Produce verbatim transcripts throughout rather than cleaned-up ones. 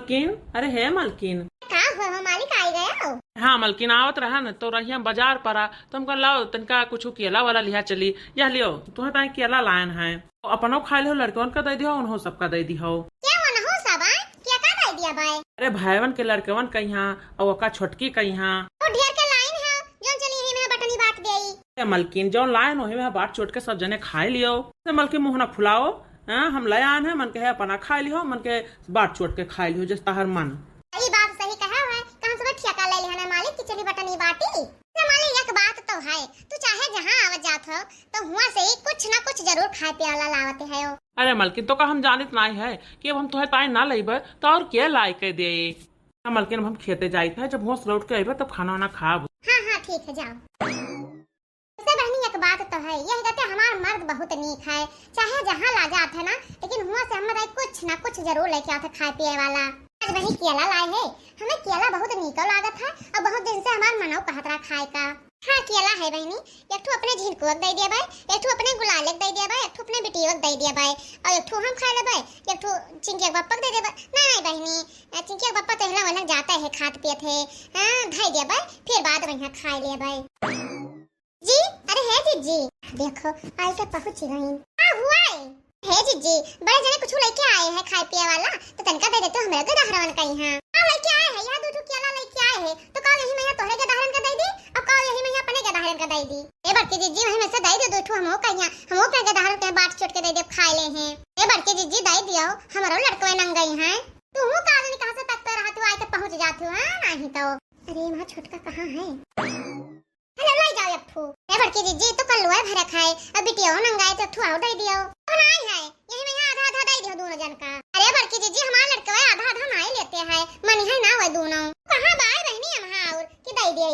मलकिन, अरे हे मलकिन। का हुआ हो मालिक, आई गया हो? हाँ मलकिन, आवत रहा न तो रहिया बाजार पर आ, तो हम कहन लाओ तनका कुछ केला वाला लिहा चली। यह लियो, तुहे ताई केला लायन है, अपनो खाए लिहो, लड़कवन का दे दिहो, उन्हों सबका दे दिहो। क्या उन्हों सब आए? क्या का दे दिया बाय? अरे भाईवन के लड़कवन कइहाँ, और ओका छोटकी कइहाँ। तो ढेर के लाइन है, जौन चली ही में बटनी बांट देई। ए मलकिन, जौन लायन ओही में बांट चोट के सब जने खाए लियो। से मलकिन मुँह ना फुलाओ, हाँ, हम ले आन है, मन के है अपना खाए लिहो, मन के बांट चोट के खाए लिहो, जस तहर मन। ई बात सही कहा है, का हम सब ठेका ले लिहा ना मालिक कि चली बटनी बांटी। ना मालिक, एक बात तो है, तू चाहे जहाँ आवत जात हो, तो हुआ से ही कुछ ना कुछ जरूर खाए पिए वाला लावत है हो। अरे मलकिन, तो का हम जानित नाई है कि अब हम तोहे ताई ना लइबे, तो और के लाई के दे? हाँ मलकिन, अब हम खेते जाइत है, जब हुआ से लौट के अइबे तब खाना वाना खाब। हाँ, हाँ, ठीक है, जाओ। वैसे बहनी, एक बात तो है, यह कहते हमार मर्द बहुत नीक है, चाहे जहाँ ला जात है ना, लेकिन हुआ से हमारे कुछ ना कुछ जरूर लेके आते खाए पिए वाला। आज वही केला लाए है, हमें केला बहुत नीको लागत है और बहुत दिन से हमार मनो कहत रहा खाए का। हाँ, केला है बहनी, एक ठो अपने झिनकुआ के दे दिया बाय, एक ठो अपने गुलाले के दे दिया बाय, एक ठो अपने बिटिया के दे दिया बाय, और एक ठो हम खा लेबे, एक ठो चिंकिया के पप्पा के दे दिया बाय। नहीं, नहीं बहनी, चिंकिया के पप्पा तो हिला वलन जाता है, खात पियत है। हाँ, धई दिया बाय, फिर बाद में यहाँ खा लिया बाय। जी, अरे हे जीजी, देखो, आई के पहुँच गई। का हुआ है? हे जीजी, बड़े जने कुछ लेके आए हैं खाए पिए वाला, तो तनका दे दे तो हमरे गदहरवन कइहाँ। का लेके आए हैं? यह दू ठो केला लेके आए हैं, तो का यही मइहाँ तोहरे गदहरन का दे दी, और का यही मइहाँ अपने गदहरन का दे दी? ए बड़की जीजी, वही में से दे दे दू ठो हमहू कइहाँ, हमहू अपने गदहरन के बांट चोट के दे दे, खाए ले हैं। ए बड़की जीजी, दे दियो, हमरो लड़कवे नंगई हैं। तू हूँ का जानी कहाँ से तकते रहत हो, आके पहुँच जात हो, हाँ, नहीं तो। अरे, वहाँ छोटका कहाँ है? हेलो, ले जाओ एक ठो। ए बड़की जीजी, तो कल्लुआ भरे खाए, अब बिटिया नंगाए तो एक ठो और दे दियो। तो नाई है, यही मइहाँ आधा आधा दे दियो दोनों जन का। अरे बड़की जीजी, हमार लड़कवा आधा आधा नाई लेते हैं, मनी है ना वो दोनों। कहाँ बाय बहनी हम और कि दे दियो?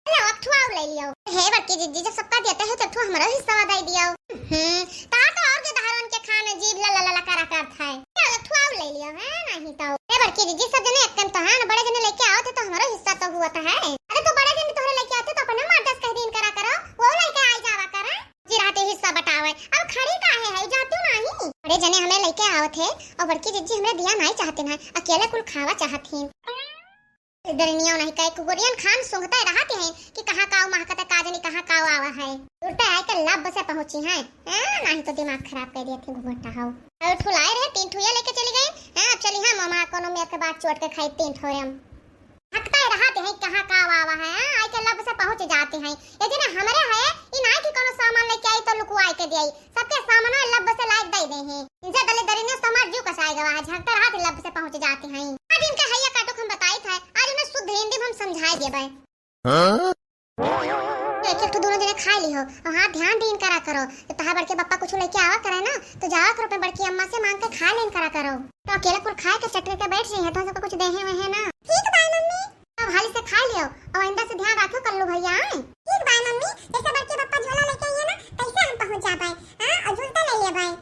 लो, एक ठो और ले लियो। हे बड़की जीजी, जब सबका देते हो तो एक ठो हमरो हिस्सा दे दियो। हम्म, तार तो और के धारन के खान जीभ ला ला ला ला करा करत है। लो, एक ठो और ले लियो, है नहीं तो। हे बड़की जीजी, सब जने एक कम तो है ना, बड़े जने लेके आवत है तो हमरो हिस्सा तो हुआ तो है। अरे तो बड़े जने तोहरे लेके आवत है तो अपने मर्द से कह दिन करा करो, वो लेके आई जावा करे। जी रहते हिस्सा बटावे, अब खड़ी काहे है, जातू नहीं। बड़े जने हमें लेके आवत है और बड़की जीजी हमरे दिया नहीं चाहते ना, अकेले कुल खावा चाहत ही। दरनिया नहीं कहे कुकुरियन खान सूंघते रहते हैं कि कहाँ काऊ महकत है, का जानी कहाँ काऊ आवा है। उल्टे आए के लब से पहुँची हैं, हाँ, नहीं तो दिमाग खराब कर दिए थे घुघुट्टा हो। और ठुलाए रहे, तीन ठुया लेके चली गई, हाँ, अब चली हम मामा कोनो मेर के बात चोट के खाई तीन ठोरे हम। हकते रहते हैं कहाँ काऊ आवा है, हाँ, आए के लब से पहुँच जाते हैं। ये दिन हमरे है, ई नाई कि कोनो सामान लेके आई तो लुकुआई के दियाई। सबके सामान लब से लाइक दे दे हैं। इनसे दले दरिंदे से हमार जीव कसाए गवा है, झगता रहा थे लब से पहुँच जाते हैं। आज इनका हैया काटो हम बताई था, आज इन्हें शुद्ध हिंदी में हम समझाए देबे। हाँ? एक एक ठो दोनों जने खा ली हो, और हाँ ध्यान दीन करा करो, तो तहार बड़के पप्पा कुछ लेके आवा करे ना, तो जावा करो अपने बड़की अम्मा से मांग के खा लेन करा करो। तो अकेले कुल खाए के चटनी के बैठ रही है, तो सबको कुछ देहे हुए है ना। ठीक बा मम्मी। अब हाली से खा लियो, और आइंदा से ध्यान रखो कल्लू भैया, आए। ठीक बा मम्मी, जैसे बड़के पप्पा झोला लेके आइए ना, तैसे हम पहुँच जाबे, हाँ, और झूलता ले लेबे।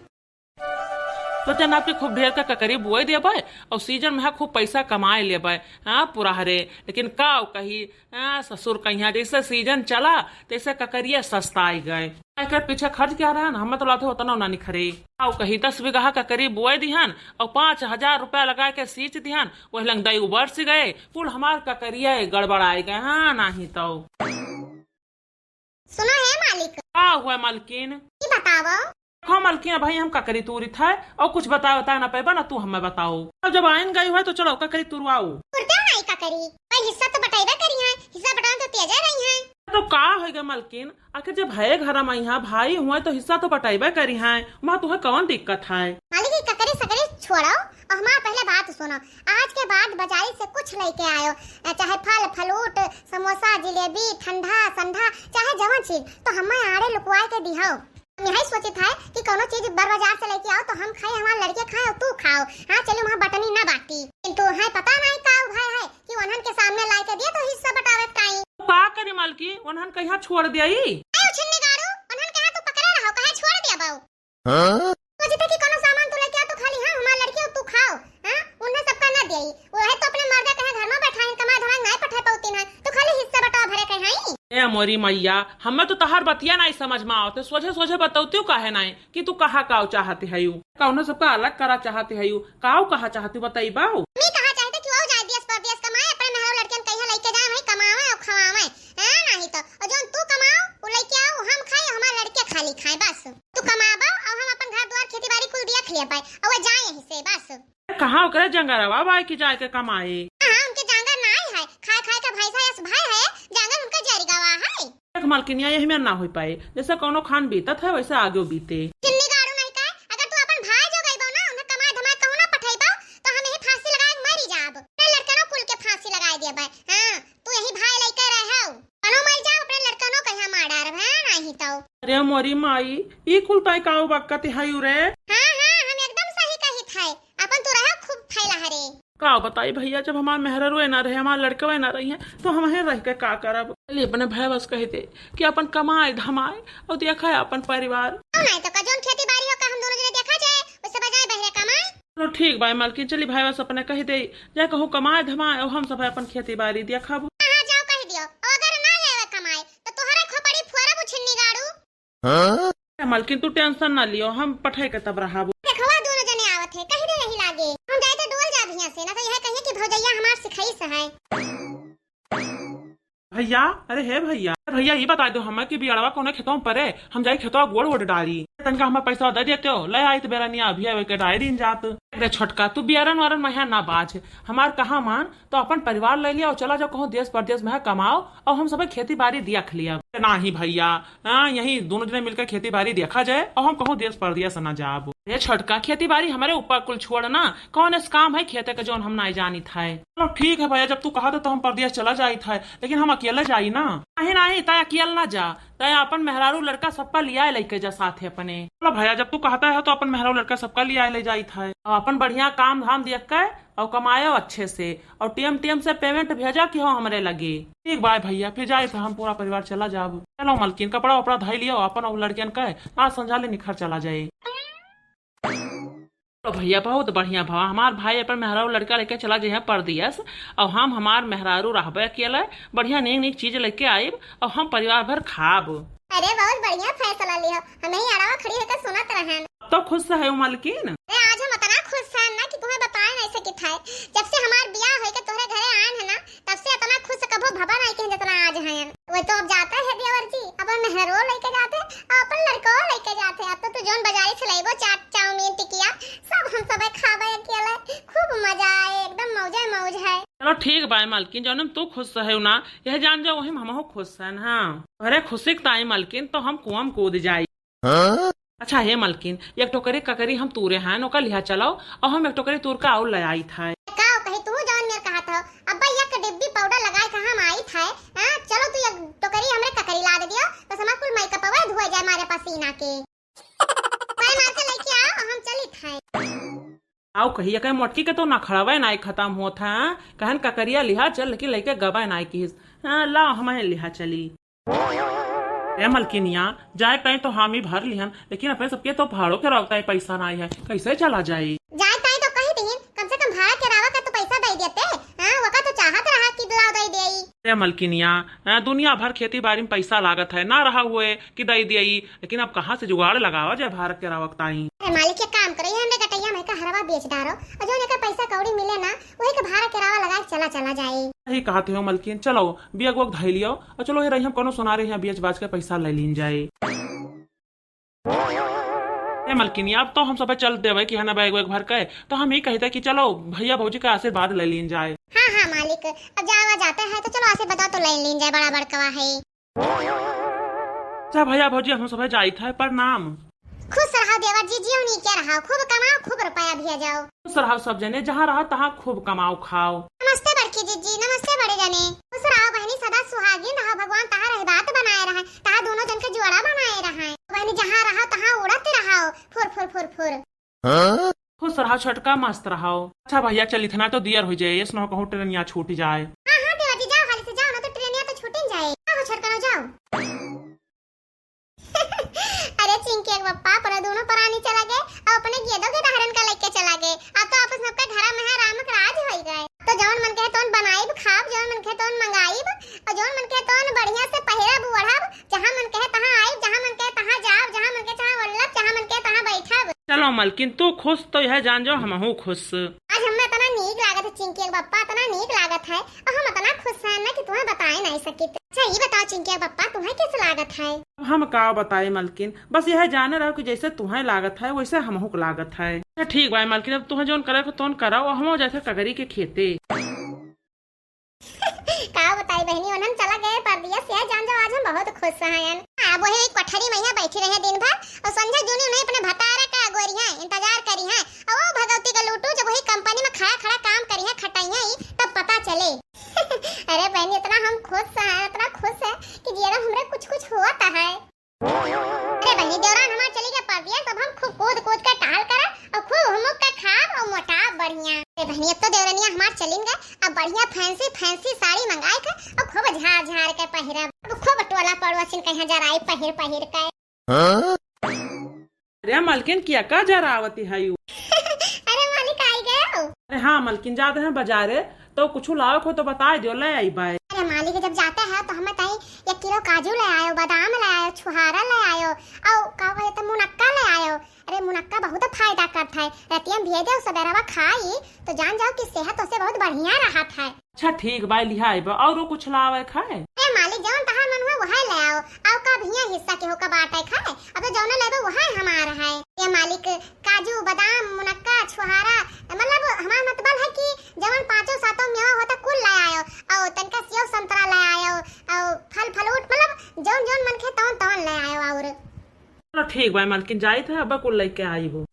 तो जनाब के खूब ढेर का ककरी बुआई देबे और सीजन में खूब पैसा कमाए लेबे, हाँ, पुरहरे। लेकिन का कही, हाँ, ससुर कहिया जैसे सीजन चला तैसे ककरिया सस्ताई गए। एकर पीछे खर्च क्या रहा ना, हमें तो लाते उतना ना निखरे। का कही, दस बीघा ककरी बुआई दिहन और पाँच हजार रुपया लगा के सींच दिहन, वही लंग दई उबरस गए, कुल हमार ककरिया गड़बड़ाए गए, हाँ, नहीं तो। सुनो हे मालिक। का हुआ मलकिन? ई बतावो। देखो मलकिन, अबहीं हम ककरी तूरित है और कुछ बताए बताए ना पैबा ना तू हमें बताओ। अब जब आइन गई हुआ तो चलो ककरी तुरवाओ। तुरते नहीं ककरी, भाई हिस्सा तो बटाइबे करी है, हिस्सा बटावे तो तेजा रही है। तो का होइगा मलकिन, आखिर जब है घर में यहाँ भाई हुए तो हिस्सा तो बटाइबे करी है, वहाँ तुम्हें कौन दिक्कत है? मालिक, ई ककरी सकरी छोड़ो और हमार पहले बात सुनो। आज के बाद बाजारी से कुछ लेके आयो, अ, चाहे फल, फलूट, समोसा, जिलेबी, ठंडा, संधा, चाहे जवन चीज, तो हमें आड़े लुकवाए के दिहो। हम यही सोचित है कि कोनो चीज बर बाजार से लेके आओ तो हम खाए, हमार लड़के खाए और तू खाओ। हाँ, चलो वहाँ बटनी ना बाटी। किंतु है पता नहीं का उपाय है कि उन्हन के सामने लाए के दिए तो हिस्सा बटावे के टाइम। का करी मालकिन, उन्हन कहाँ छोड़ दिया ई? ए उछिन्नी गाड़ू, उन्हन कहाँ तू पकड़े रहो, कहाँ छोड़ दिया बाऊ? हाँ? सोचित है कि कोनो सामान तू लेके आ तो खाली, हाँ, हमार लड़के और तू खाओ, हाँ, उन्हें सबका ना दिया ई। वो है तो अपने मर्दे कहे घर में बैठा है, कमाए धमाए नहीं पठा पाउती ना, तो खाली हिस्सा बटावा भरे कहे हैं। ए मोरी मैया, हमें तो तहार बतिया नाई समझ में आवत है, सोझे सोझे बतौतियो काहे नाई कि तू कहा काऊ चाहत हयू, कौनो सबका अलग करा चाहत हयू, काऊ कहा चाहत हयू, बताई बाऊ? मैं कहा चाहते कि वो जाए देश परदेश कमाए, अपने मेहरारू लड़कियन कहिया लेके जाए, वहीं कमावे और खवावे, हैं, नहीं तो, और जोन तू कमाओ, वो लेके आओ, हम खाए, हमारे लड़के खाली खाए, बस। तू कमाबा और हम अपन घर द्वार खेती बारी कुल देख लिया पाए, और वो जाए यहीं से, बस। कहाँ ओकरे जंगरवा बाय कि जाए के कमाए? हाँ, उनके जांगर नाई है, खाए खाए के भैंसा यस भय है, जांगर उनका जरि गवा है। देख मलकिनिया, यही में ना हो पाए, जैसे कौनो खान बीतत है वैसे आगे बीते। चिन्नी गाड़ू नहीं का, अगर तू अपन भाई जो गई बो ना, उन्हें कमाए धमाए कहूँ ना पठाई बो, तो हम यही फांसी लगाए के मरी जाब। अपने लड़कनों कुल के फांसी लगाए दिया बाय। हाँ, तू यही भाई लेके रहो, कनो मर जाओ, अपने लड़कनों कहिया मार डारब, हैं, नहीं तो। अरे मोरी माई, ई कुल तय काऊ बकत हयू रे? हाँ, हाँ, हम एकदम सही कहित है, अपन तू रहो खूब फैला हरे। का बताई भैया, जब हमार मेहररुए ना रहे, हमार लड़कवे ना रही हैं, तो हम हैं रह के का करब? चलिए अपने भाई बस कह दे कि अपन कमाए धमाए और देखा है अपन परिवार। और नहीं तो का, जोन खेती बारी हो का हम दोनों जने देखा जाए, उससे बजाय बहरे कमाए। चलो ठीक बाय मलकिन, चली भाई बस अपने कह दे, जा कहूँ कमाए धमाए और हम सब अपन खेती बारी देखब। हाँ, हाँ, जाओ कह दियो, और अगर ना आवे कमाए तो तोहरा खोपड़ी फोड़ब उछिन्नी गाड़ू। हाँ? ए मलकिन, तू टेंशन ना लियो, हम पठे के तब रहब। देखवा, दोनों जने आवत है, कहीं दे यही लागे। हम जाए तो डोल जा हियां से, ना तो यह कहिए कि भौजैया हमार सिखाई से है। भैया, अरे हे भैया, अरे भैया, ई बताइ दो हमें कि बियरवा कौने खेतवा में परे, हम जाई खेतवा गोड़ वोड़ डारी। तनका हमें पैसा दे देते हो, ले आई तो बेरा निया अभी आवे के डारी दिन जात। अरे छोटका, तू बियरन वरन में ना बाझ, हमार कहा मान, तो अपन परिवार ले लिया और चला जाओ कहूँ देश परदेश में कमाओ और हम सब खेती बारी देख लिया। नाही भैया, हाँ, यही दोनों जने मिलकर खेती बारी देखा जाए और हम कहूँ देश परदेश ना जाब। ए छोटका, खेती बारी हमरे ऊपर कुल छोड़ ना, कौन ऐस काम है खेते के जौन हम नाई जानित है? चलो ठीक है भैया, जब तू कहा तो, तो हम परदेश चला जाइत है, लेकिन हम अकेले जाई ना। नहीं नहीं, तय अकेले ना जा, तय अपन मेहरारू लड़का सबका लिया लेके जा साथे अपने। चलो भैया, जब तू कहता है तो अपन मेहरारू लड़का सबका लिया ले जाइत है, और अपन बढ़िया काम धाम देख के और कमायो अच्छे से, और टेम टेम से payment भेजा कि हो हमरे लगे। ठीक बाय भैया, फिर जाए तो हम पूरा परिवार चला जाब। चलो मलकिन, कपड़ा वपड़ा धइ लियो अपन और लड़कियन का, आज संझा ले निखर चला जाए। तो भैया बहुत बढ़िया भवा, हमार भाई अपन मेहरारू लड़का लेके चला जाइए परदेस, और हम हमार मेहरारू रहबे अकेले, बढ़िया नीक नीक चीज लेके आइब और हम परिवार भर खाब। अरे बहुत बढ़िया फैसला लियो, हम यही अड़ावा खड़ी होकर सुनत रहन। तो खुश है मलकिन? अरे आज हम इतना खुश हैं ना कि तुम्हें बताए नहीं सकित है। जब से हमार बियाह होके तोहरे घरे आयन है ना, तब से इतना खुश कभो भवा नहीं के जितना आज हैं। वो तो अब जाते हैं देवर जी, अपन मेहरो लेके जाते हैं और अपन लड़को लेके जाते हैं। अब तो तू जोन बाजारी से लेबो, चाट चाउमीन टिकिया, सब हम सबे खाबे अकेले, खूब मजा आए, एकदम मौजे मौज है। चलो ठीक बाय मलकिन, जौन में तू खुश है ना, यह जान जाओ वही में हमहू खुश हैं। हाँ, अरे खुशी के ताई मलकिन तो हम कुआं में कूद जाई। हाँ? अच्छा हे मलकिन, एक टोकरी ककरी हम तूरे हैं, ओका लिहा चलाओ, और हम एक टोकरी तूर का और ले आई था। का कही तू जौन मेर कहा था, अब्बा एक डिब्बी पाउडर लगाए कहाँ हम आई था। हाँ, चलो तू एक टोकरी हमरे ककरी ला दे दियो, बस हमार कुल मेकअप हुआ धुआ जाए मारे पसीना के। मैं मार के लेके आओ, हम चली था। आओ कही एक मोटकी के तो नखड़वे नाई खत्म होत है, कहन ककरिया लिहा चल, लेकिन लेके गबे नाई किहिस। हाँ, लाओ हम लिहा चली। ए मलकिनिया, जाए ताई तो हामी भर लिहन, लेकिन अपने सबके तो भाड़ो के रावताई पैसा नाई है, कैसे चला जाई? जाए ताई तो कही दीन, कम से कम भाड़ा किरावा का तो पैसा दे देते। हाँ, वका तो चाहत रहा कि लाओ दे देई। ए मलकिनिया, हाँ, दुनिया भर खेती बारी में पैसा लागत है, ना रहा हुए कि दे देई, लेकिन अब कहाँ से जुगाड़ लगावा जाए भाड़ा किरावा के ताई? अरे मालिक, एक काम करो, ये हमरे गटैया में का हरवा बेच डारो, और जो लेकर पैसा कौड़ी मिले ना, वही के भाड़ा किरावा लगा के चला, चला जाए। सही कहते हो मलकिन, चलो बियग वग धई लियो और चलो ये रही हम कोनो सोनारे यहाँ बेच बाच के पैसा ले लीन जाए। ए मलकिन, अब तो हम सब चल देवे कि है ना बैग वैग भर के, तो हम ही कहते कि चलो भैया भौजी का आशीर्वाद ले लीन जाए। हाँ, हाँ मालिक, अब जावा जाते हैं तो चलो आशीर्वाद तो ले लीन जाए, बड़ा बड़कवा है। अच्छा भैया भौजी, हम सब जाइत है, प्रणाम। खुश रहो देवर जी, जियो नीके रहो, खूब कमाओ, खूब रुपया भेजाओ। खुश रहो सब जने, जहाँ रहो तहाँ खूब कमाओ खाओ। नमस्ते बड़की जीजी, नमस्ते बड़े जने। खुश रहो बहनी, सदा सुहागिन रहो, भगवान तहार बात बनाए रहे, तहार दोनों जन के जोड़ा बनाए रहे। बहनी जहाँ रहो तहाँ उड़त रहो, फुर फुर फुर फुर। हाँ? खुश रहो छोटका, मस्त रहो। अच्छा भैया चलित ना तो दियर हो जाए, ऐसनो कहूँ ट्रेनिया छूट जाए। हाँ, हाँ देवर जी, जाओ हाली से जाओ, ना तो ट्रेनिया तो छूटिन जाए। जाओ छोटका, ना जाओ। अरे चिंकी के पप्पा, अपने दोनों परानी चला गए और अपने गेदो के दहरन का लेके चला गए। अब तो आपस में आपका घर में है, राम का राज हो गए। तो जौन मन कहे तौन बनाइब खाब, जौन मन कहे तौन मंगाइब और जौन मन कहे तौन बढ़िया से पहिरब। मलकिन तू खुश तो यह जान जाओ, हमहू खुश। आज हमें इतना नीक लागत है चिंकी के बप्पा, इतना नीक लागत है, और हम इतना खुश हैं ना कि तुम्हें बताए नहीं सकित। अच्छा, ये बताओ चिंकी के बप्पा, तुम्हें कैसे लागत है? अब हम का बताए मलकिन, बस यह जाने रहो कि जैसे तुम्हें लागत है वैसे हमहू के लागत है। अच्छा ठीक बा मलकिन, अब तुम्हें जौन करे को तौन कराओ, और हम जाते कगरी के खेते। का बताई बहनी, उन्हन चला गए परदेस, यह जान जाओ आज हम बहुत खुश हैं। अब वही कोठरी में यहाँ बैठी रहे दिन भर, और संझा जूनी उन्हें अपने भतारा का अगोरी हैं, इंतजार करी हैं, और वो भगवती का लूटू जब वही कंपनी में खड़ा खड़ा काम करी हैं, खटाई हैं, तब पता चले। अरे बहनी, इतना हम खुश हैं, इतना खुश है कि जियरा हमरे कुछ कुछ होता है। अरे बहनी, देवरान हमार चली गए परदेस, अब हम खूब कूद कूद के टहल करब और खूब हुमुक के खाब और मोटाब बढ़िया। अरे बहनी, अब तो देवरनिया हमार चलिन गए, अब बढ़िया फैंसी फैंसी साड़ी मंगाई के और खूब झार झार के पहिरब। अब खूब टोला पड़ोसिन कहीं जराई पहिर पहिर के। हाँ? अरे मलकिन, किया का जरावती है यू? अरे मालिक, आई गए हो? अरे हाँ मलकिन, जाते हैं बाजारे, तो कुछ लावे को तो बताए दियो, ले आई बाय। अरे मालिक, जब जाते हैं तो हमें ताई एक किलो काजू ले आयो, बादाम ले आयो, छुहारा ले आयो, और का कहते, मुनक्का ले आयो। अरे मुनक्का बहुत फायदा करता है, रतिया में भिए दे, सवेरवा खाई तो जान जाओ कि सेहत उसे बहुत बढ़िया रहत है। अच्छा ठीक बा, लिहा आइबा। और कुछ लावे खाए? ए मालिक, जौन तहार मन हुए वह ले आओ। आओ का भैया हिस्सा केहू का बाटे खाए? अब तो जौन लेबे वह हमार है। ए मालिक, काजू, बादाम, मुनक्का, छुहारा, मतलब हमार मतबल है कि जवन पाँचों सातों मेवा होता कुल ले आयो। और तनका सेव संतरा ले आयो, और फल फ्रूट, मतलब जौन जौन मन खे तौन तौन ले आयो। और चलो ठीक बा मलकिन, जाइत है, अब कुल लेके आई हो।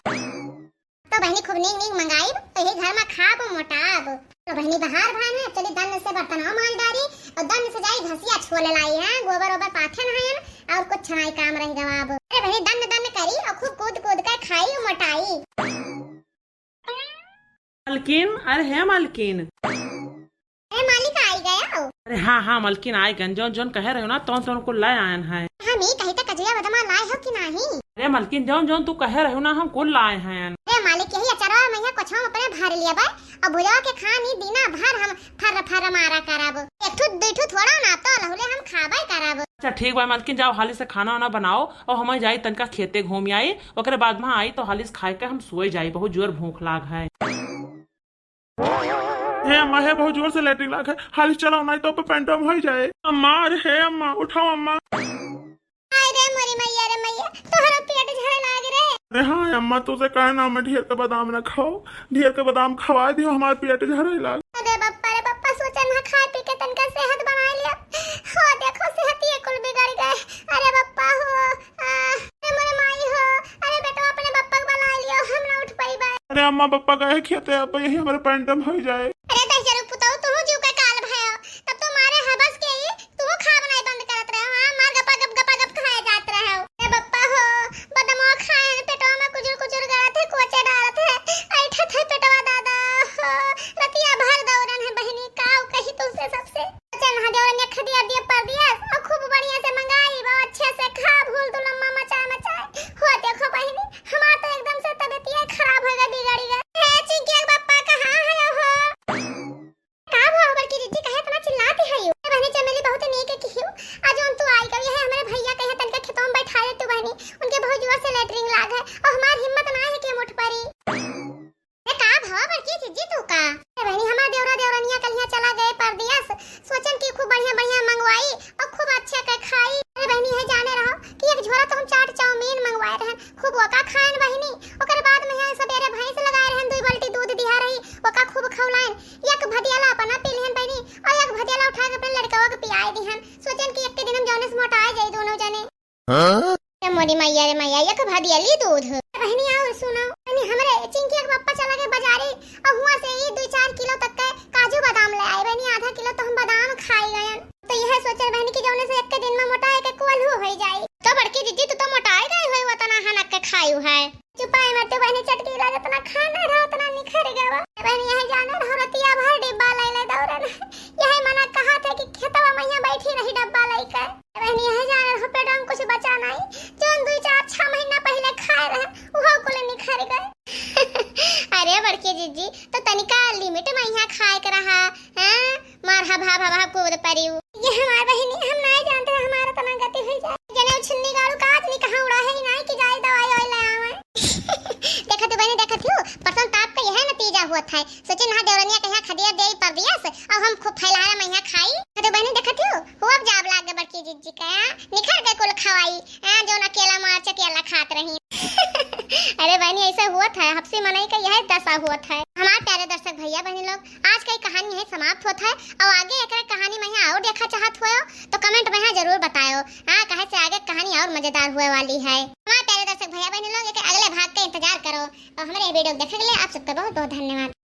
तो बहनी खूब नीक नीक मंगाइब, तो यही घर में खाब मोटाब। तो बहनी बाहर भान है, चली दन्न से बर्तन माज डारी और दन्न से जाई घसिया छोले लाई है, गोबर ओबर पाथे न है और कुछ छनाई काम रह गवा अब। अरे बहनी दन्न दन्न करी और खूब कूद कूद के खाई और मोटाई। मलकिन, अरे हे मलकिन। ए मालिक, आई गया हो? अरे हाँ, हाँ, मलकिन आए गन, जौन, जौन कहे रहे हो ना, तौन, तौन कुल लाए आयन है। हम ई कही त कजुआ बदमा लाए हो कि नाही? अरे मलकिन, जौन, जौन तू कहे रहे हो ना, हम कुल लाए हैं। अरे मालिक, यही अचरवा में यह कुछ हम अपने भर लिया बा, और भुजवा के खानी दीना भर हम फर फर मारा करब। एक ठू, दुई ठू थोड़ा ना तो लहुले हम खाबे करब। अच्छा ठीक बा मलकिन, जाओ हाली से खाना वाना बनाओ, और हम जाई तनका खेते घूम आई, ओकरे बाद में आई तो हाली से खाए के हम सोए जाई, बहुत जोर भूख लाग है। हे अम्मा, हे बहुत जोर से लेटरिन लाग है, हाली चलाओ, नहीं तो ऊपर पेंटम हो जाए। अम्मा, अरे हे अम्मा, उठाओ अम्मा। हाय रे मोरी मैया रे मैया, तोहरा पेट झरे लाग रे। अरे हाँ अम्मा, तुझे कहे ना, मैं ढेर के बादाम ना खाओ, ढेर के बादाम खवा दियो, हमार पेट झरे लाग। अरे बप्पा रे बप्पा, सोचा ना खाए पी के तनका सेहत बनाए लिया। हो देखो, सेहत ये कुल बिगड़ गए। अरे बप्पा हो, आ, अरे मोरे माई हो, अरे बेटवा अपने बप्पा के बुला लियो, हम ना उठ पाइबे। अरे अम्मा, बप्पा गए खेते, अब यही हमारे पेंटम हो जाए। अरे दहिजरू पुतऊ, तू जीव के काल भयो, तब तो मारे हबस के ही तू खाब नहीं बंद करत रहे हो, हाँ? मार गपा गप, गपा गप खाए जात रहे हो। अरे बप्पा हो, बदमवा खाए हैं, पेटवा में कुचुर कुचुर करत है, कोचे डारत है, ऐठत है पेटवा दादा हो, रतिया भर दौरन है बहिनी, काऊ कही तुमसे सबसे। चल महादेव ने खदिया दिया परदेस, और खूब बढ़िया से मंगाई बा, अच्छे से खा, भूल दुलम्मा मचाए मचाए। हो देखो बहिनी, हमार तो एकदम से तबीयतिया खराब हो गई, बिगड़ गई। हे चिंकिया के बप्पा, कहाँ है हो? का भा बड़की दीदी, काहे इतना चिल्लाती है यू? बहनी चमेली बहुत नीक की हियो, आज उन तू आई गई है, हमारे भैया कहे तनका खेतों में बैठा दे तू बहनी, उनके बहुत जोर से लेटरिन लाग है, और हमार हिम्मत ना है कि हम उठ परी। अरे का भवा बड़की जिज्जी तू का? अरे बहनी, हमार देवरा देवरनिया कलिया चला गए परदेस, सोचन की खूब बढ़िया बढ़िया मंगवाई और खूब अच्छे के खाई। अरे बहनी, है जाने रहो कि एक झोरा तो हम चाट चाउमीन मंगवाए रहन, खूब ओका खाएन बहनी। ओकर बाद में यहाँ सबेरे भैंस लगाए रहन, दुई बाल्टी दूध दिहा रही, ओका खूब खौलाएन। एक भदियाला अपना पी लिहन बहनी और एक भदियाला उठा के अपने लड़कवा के पियाए दिहन। सोचन कि एक के दिन हम जौने से मोटाए जाई दोनों जने। हाँ? ए मोरी मैया रे मैया, एक भदियली दूध। बहनी, और सुनो, बहनी, हमरे चिंकिया के पप्पा चला गए बाजारे और हुआ से ई दुई चार किलो तक के काजू बादाम ले आए। बहनी, आधा किलो तो हम बादाम खाई गयन। तो यह सोचे बहनी कि जौने से एक के दिन में मोटाए के कोल्हू हो जाई। तो बड़की दीदी, तू तो मोटाए गई हो, वतना हनक के खायू है। चुपाई मत बहनी, चटकीला जितना खाना रहा उतना निखर गवा। बहनी, यही जाने रहो, रतिया भर डिब्बा ले ले दौड़न। यही मना कहा थे कि खेतवा मैया बैठी रही डब्बा लेके। बहनी, यही जाने रहो, पेट में कुछ बचा नहीं। जौन दुई चार छह महीना पहले खाए रहे, उहो कुल निखर गए। अरे बड़की जिज्जी, तो तनिका लिमिट में यहाँ खाए के रहा, हैं? मार हब हब हब हब कूद परिउ। ये हमार बहिनी, हम नाय जानते हैं, हमारा तना गति हुई जाए। जने उ छिन्नी गाड़ू का आदमी कहाँ उड़ा है, नाय कि जाए दवाई वाई ले आवे। देखा होत है। सोचिन हा देवरनिया कहिया खदेर देई परदेस, अउ हम खूब फैलहारा मइहाँ खाई। अरे बहिनी देखत हो, हो अब जाब लाग गए बड़की जिज्जी का, निखर गए कुल खवाई, हाँ, जौन अकेला मार चकेला खात रही। अरे बहिनी ऐसे होत है, हपसी मनई का यह दशा होत है। हमार प्यारे दर्शक भइया बहिनी लोग, आज का ई कहानी यही समाप्त होत है, अउ आगे एकरा कहानी मइहाँ अउर देखा चाहत होयो तो comment मइहाँ जरूर बतायो, हाँ, काहे से आगे कहानी अउर मजेदार होए वाली है। हमार प्यारे दर्शक भइया बहिनी लोग, एक अगले भाग का इंतजार करो, अउ हमरे video देखे के लिए आप सबका बहुत बहुत धन्यवाद।